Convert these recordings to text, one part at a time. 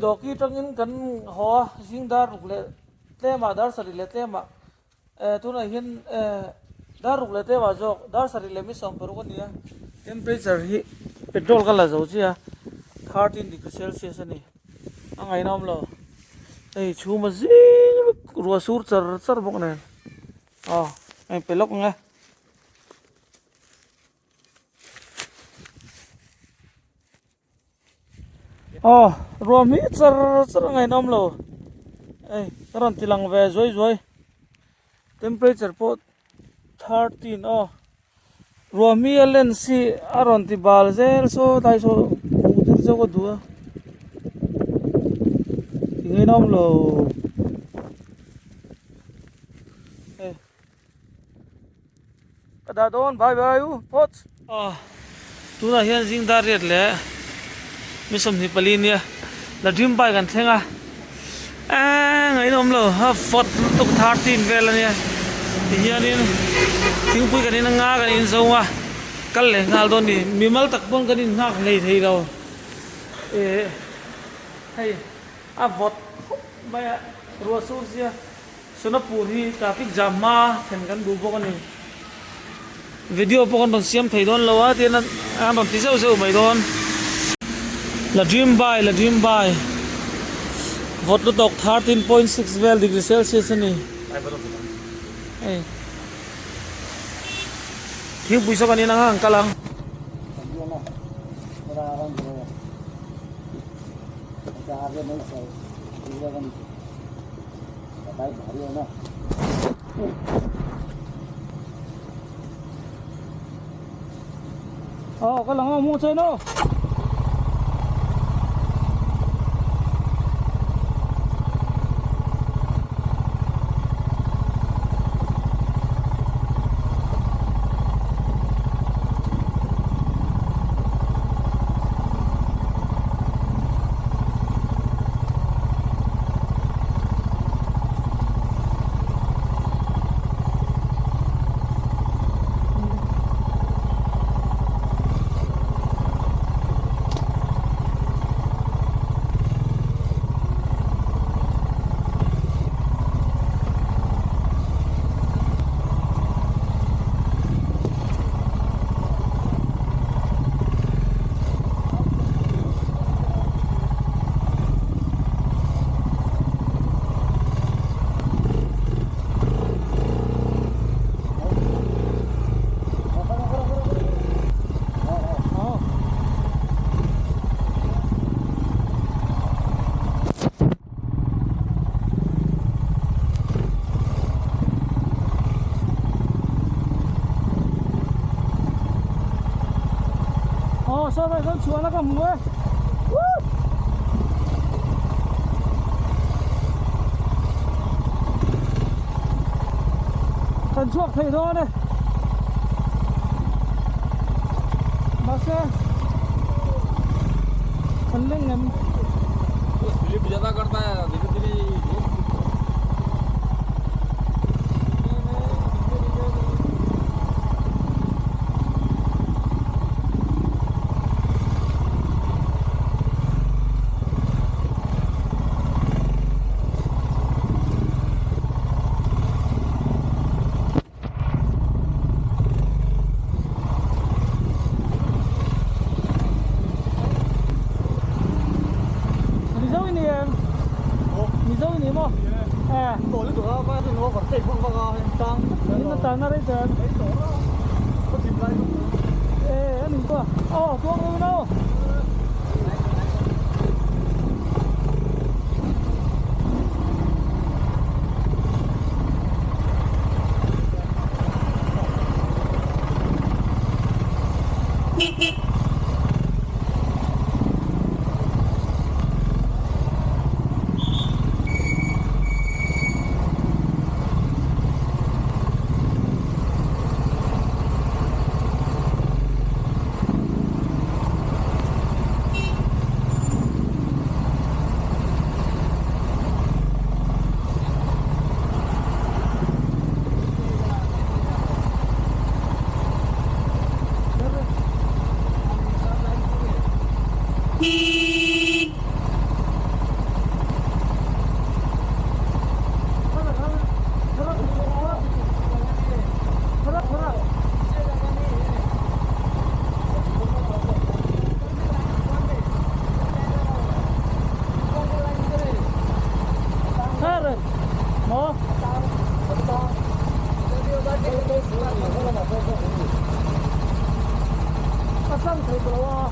Dawki tangin kan haw a, zing dar ruk leh tlemah dar sarih leh tlemah eh tunah hian eh dar ruk leh tlemah zawk dar sarih leh mi 16 a ni a, temperature hi petrol ka la zo chiah a, 13 degree celsius a ni, a ngaihnawm lo, hei chhum a zing ruah sur char char bawk nen aw a inpe lawk ang e. Aw ruah hmih char char a ngaihnawm lo hei ka rawn ti lang ve zuai zuai temperature pawh 13 aw ruah hmih a lens hi a rawn ti bal zel saw tlai saw hmuh tir chauh ka duh a ti ngaihnawm lo hei. Ka dah dawn bye bye u phawt. Aw tunah hian zing dar riat leh mi 24 nia la dream bike an thleng a eee ngaihna awm lo a fawt lutuk 13 vel ania tihianin thingpui kan in anga kan in zo a kal leh nghal dawn ni mimal tak pawn kan in nghak hlei thei lo eh hei a vawt khawp mai a ruah sur sia. Sonapur hi traffic jam hma thlen kan duh bawk a ni. Video pawh kan rawn siam thei dawn lo a tian an rawn ti zeuh zeuh mai dawn. La dream by la dream by vawt lutuk 13.6 vel degree celsius a ni. Hei thingpui saw kan in ang a an kal ang. Ờ, cái lòng mua chơi nó. Aw saw lai sawn chhuahna ka hmu e Kan chhuak thei dawn e Mahse kan leng em Slip ज्यादा करता है धीरे धीरे Mizo i ni em? Mizo i ni maw? Eh. In a tan a rei tawh em? Eh a ni pawh. Aw tuang lo in aw. tlang thei tawh lo a.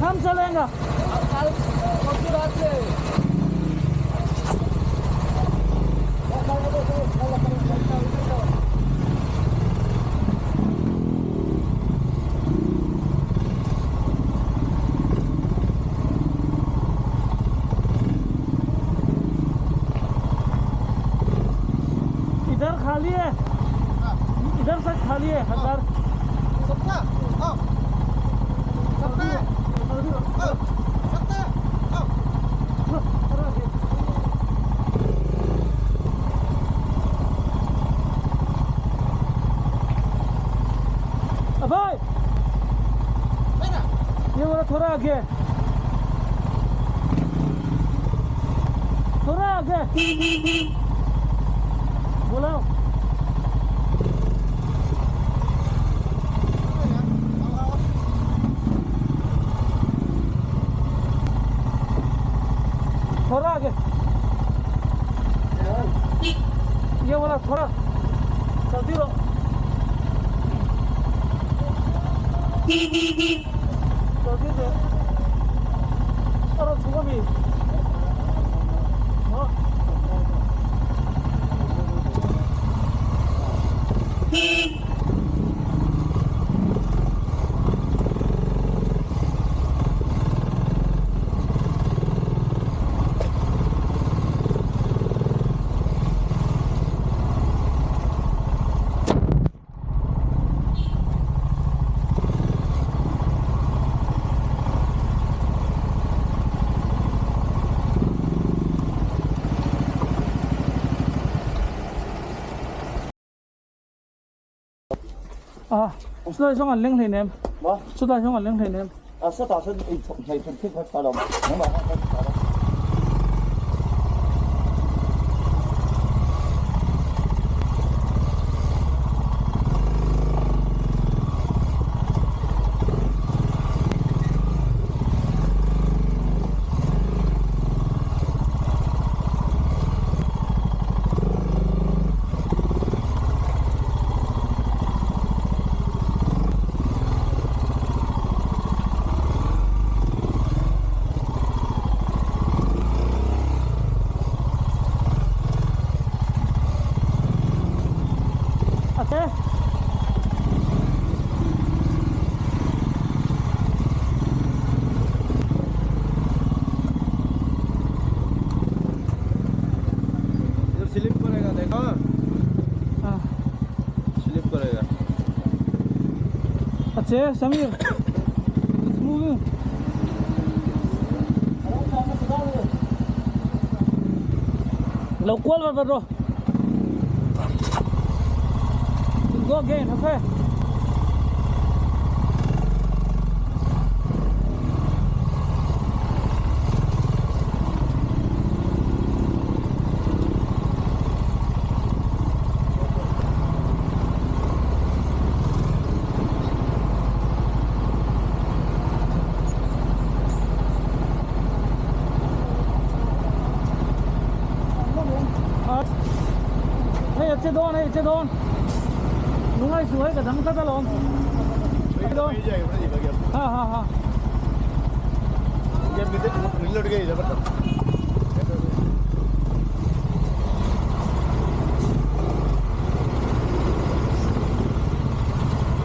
हम चलेंगे इधर खाली है इधर से खाली है हजार भाई ये वाला थोड़ा आगे थोड़ा आगे बोलाओ थोड़ा आगे ये वाला थोड़ा चलती रहो चलती रहो अरे सुबह भी हाँ Ah, chulai zawng an leng hleinem chulai zawng an leng hleinem. इधर स्लिप करेगा देखो स्लिप करेगा अच्छा Sameer it's moving lo kual va ro go again okay hei a che dawn hei a che dawn lungai su hei ka dang tlat alawm dawn ha ha ha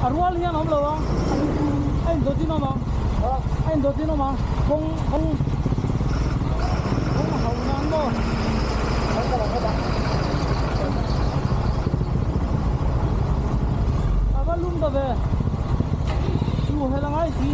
a rual hian awm lo ang a indawt in awm ang a indawt in awm ang kawng kawng kawng hauh nan maw. A va lum ta ve chu hel angai si.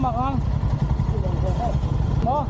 lamah khan maw.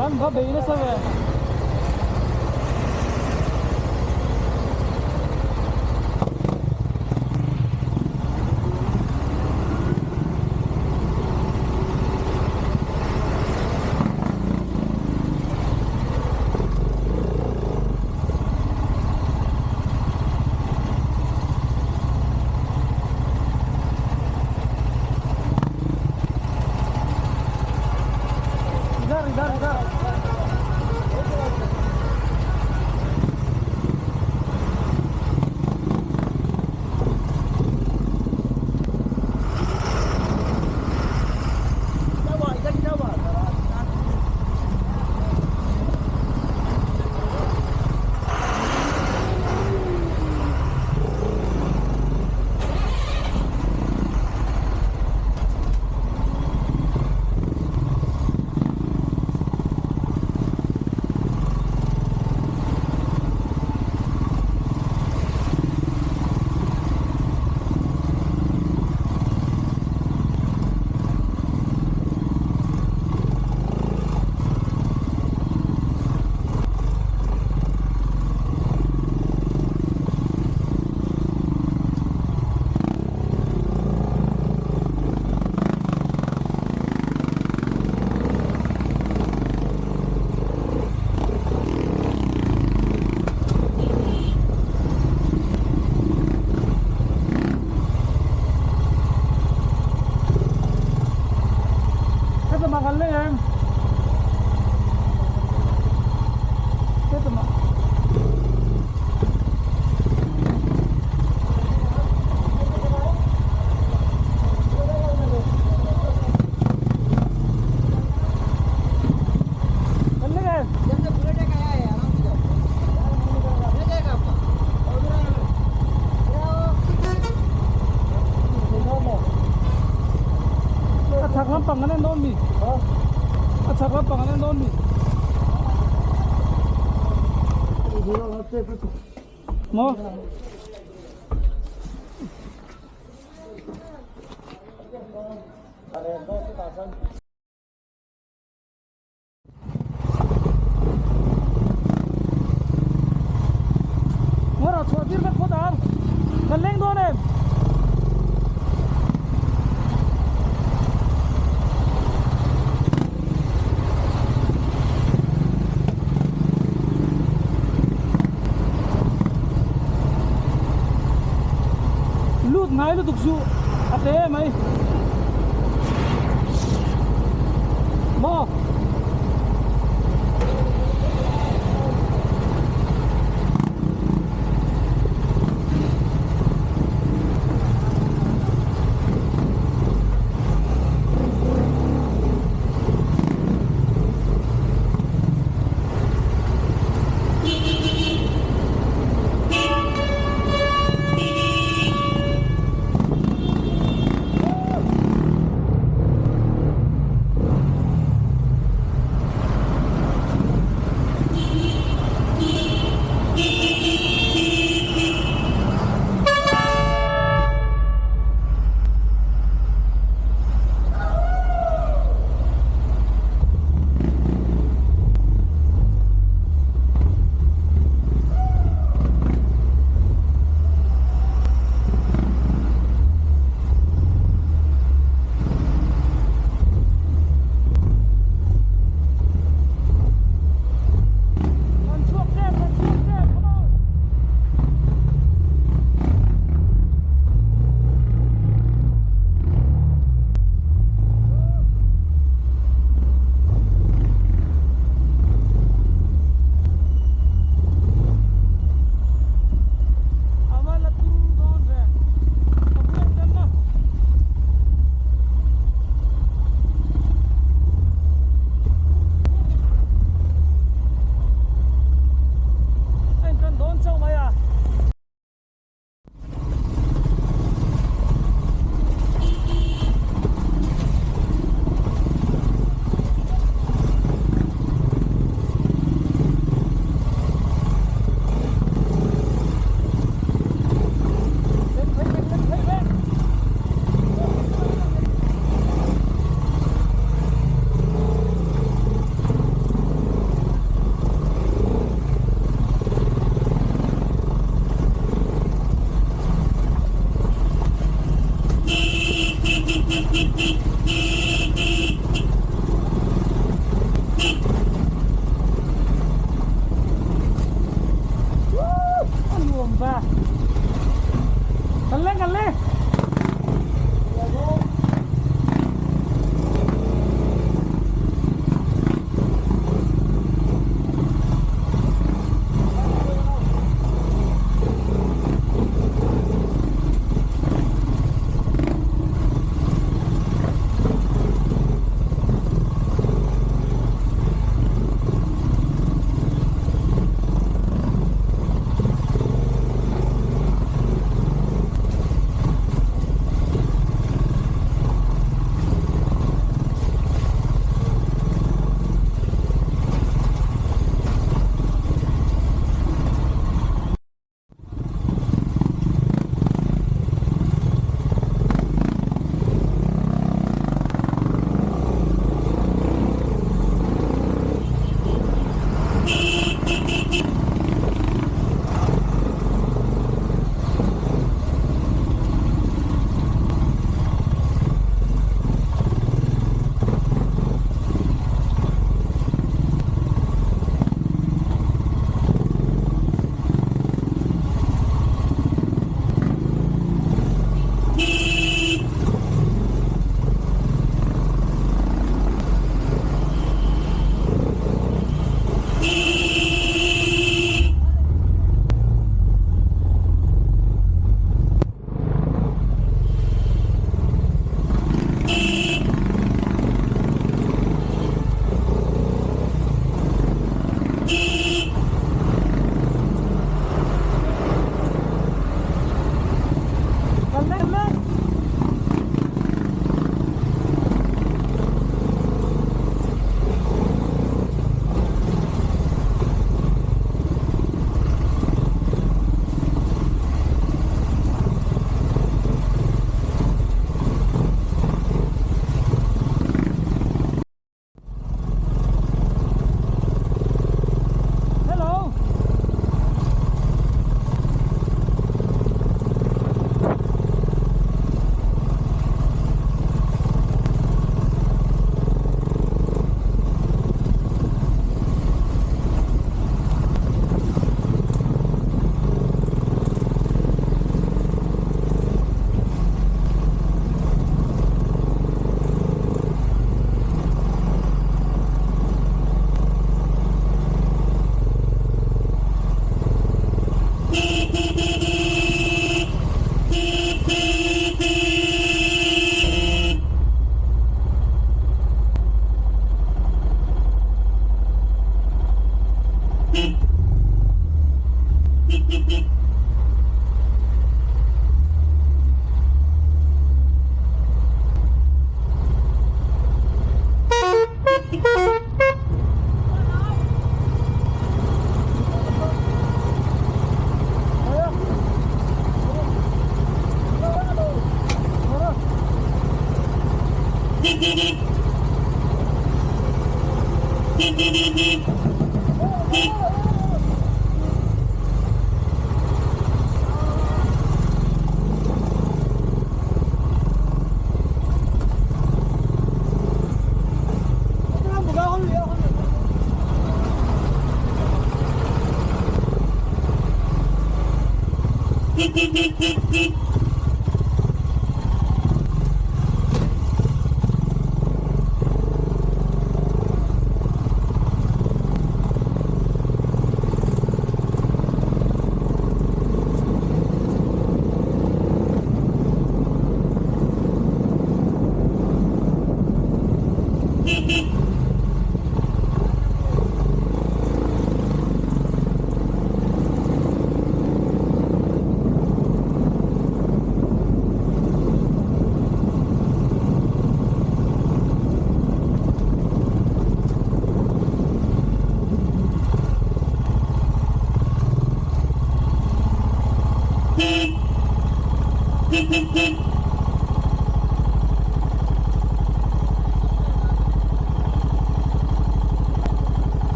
An va bei nasa ve. Idhar idhar idhar. Heta mah kan lei em? Heta mah. Kan lei em? A chak lampang an en dawn mi? A chak lampang an en dawn mi? Maw? Ngawrah chhuah tir vek phawt ang. Kan leng dawn em? Lut ngai lutuk chu a te mai.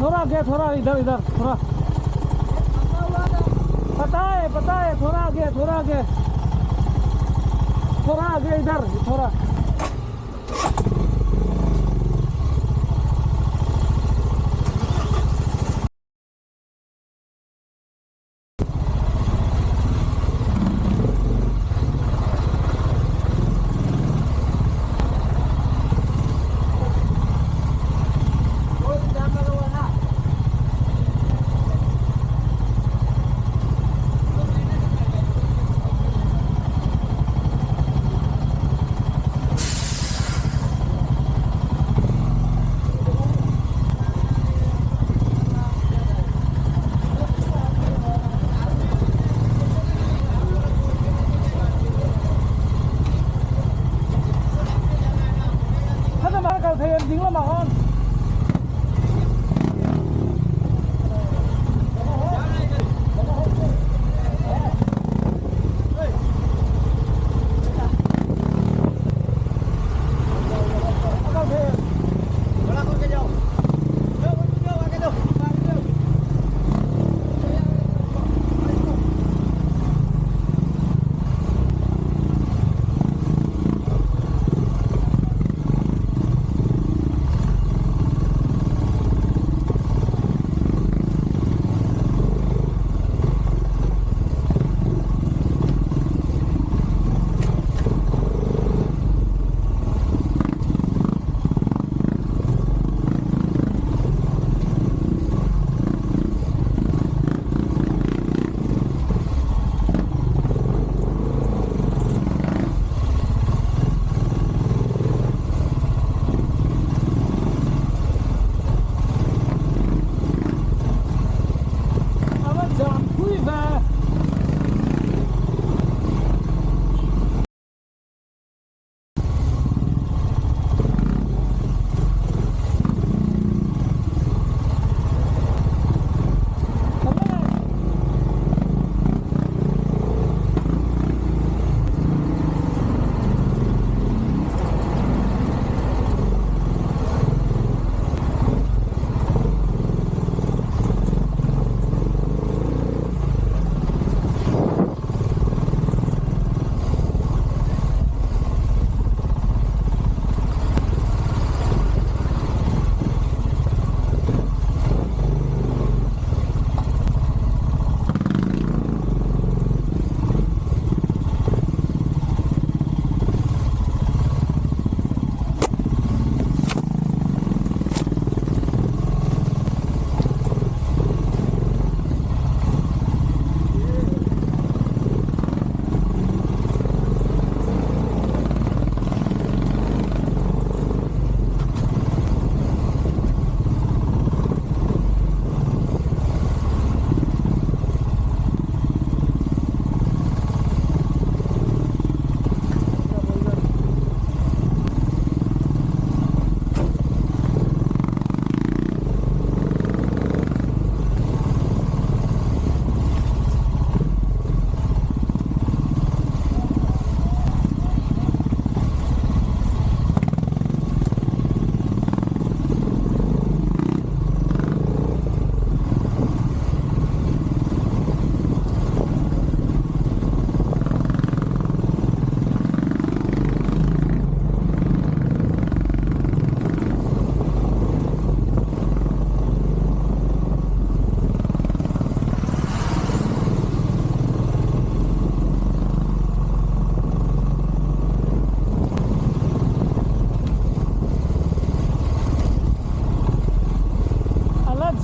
थोड़ा आगे थोड़ा इधर इधर थोड़ा पता है पता है थोड़ा आगे थोड़ा आगे थोड़ा आगे इधर थोड़ा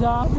Jam.